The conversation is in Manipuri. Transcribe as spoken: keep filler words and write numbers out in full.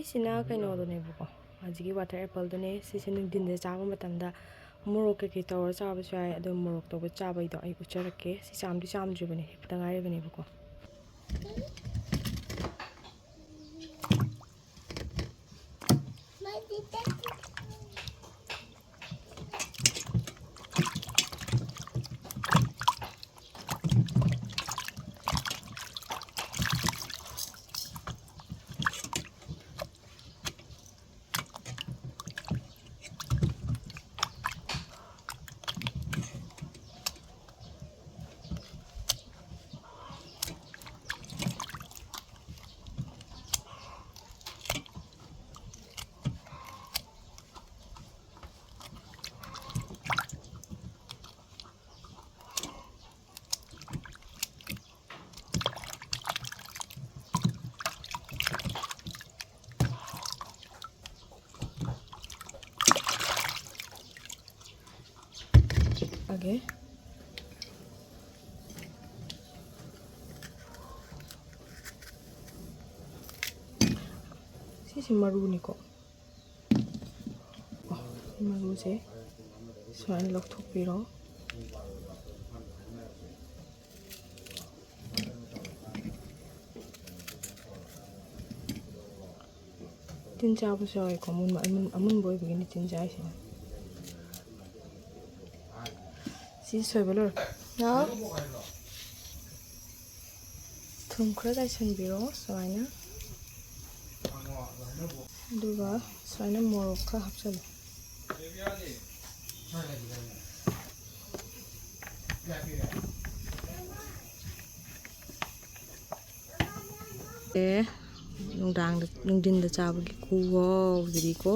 ꯁꯤꯅ ꯀꯩꯅꯣꯗꯨꯅꯦꯕꯀꯣ, ꯍꯧꯖꯤꯛꯀꯤ ꯋꯥꯇꯔ ꯑꯦꯄꯜꯗꯨꯅꯦ꯫ ꯁꯤꯁꯦ ꯅꯨꯡꯊꯤꯟꯗ ꯆꯥꯕ ꯃꯇꯝꯗ ꯃꯣꯔꯣꯛ ꯀꯩꯀꯩ ꯇꯧꯔ ꯆꯥꯕꯁꯨ ꯌꯥꯏ, ꯑꯗꯣ ꯃꯣꯔꯣꯛ ꯇꯧꯕ ꯆꯥꯕꯩꯗꯣ ꯑꯩ ꯎꯠꯆꯔꯛꯀꯦ꯫ ꯁꯤ ꯆꯥꯝꯗꯤ ꯆꯥꯝꯗ꯭ꯔꯤꯕꯅꯦ, ꯍꯦꯛꯄꯗ ꯉꯥꯏꯔꯤꯕꯅꯦꯕꯀꯣ꯫ Okay. ꯁꯤꯁꯤ ꯃꯔꯨꯅꯤꯀꯣ꯫ ꯃꯔꯨꯁꯦ ꯁꯨꯃꯥꯏꯅ ꯂꯧꯊꯣꯛꯄꯤꯔꯣ꯫ ꯇꯤꯟ ꯆꯥꯕꯁꯨ ꯌꯥꯎꯋꯦꯀꯣ, ꯑꯃꯨꯟꯕ, ꯑꯃꯨꯟ-, ꯑꯃꯨꯟꯕ ꯑꯣꯏꯕꯒꯤꯅꯤ ꯇꯤꯟ ꯆꯥꯏꯁꯦ꯫ ꯁꯤ ꯁꯣꯏꯕ ꯂꯣꯏꯔꯦ꯫ ꯍꯥꯎ꯫ ꯊꯨꯝ ꯈꯔ ꯆꯥꯏꯁꯤꯟꯕꯤꯔꯣ ꯁꯨꯃꯥꯏꯅ, ꯑꯗꯨꯒ ꯁꯨꯃꯥꯏꯅ ꯃꯣꯔꯣꯛ ꯈꯔ ꯍꯥꯞꯆꯜꯂꯣ꯫ ꯑꯦ, ꯅꯨꯡꯗꯥꯡꯗ, ꯅꯨꯡꯊꯤꯟꯗ ꯆꯥꯕꯒꯤ ꯈꯨꯍꯥꯎꯁꯤꯗꯤꯀꯣ꯫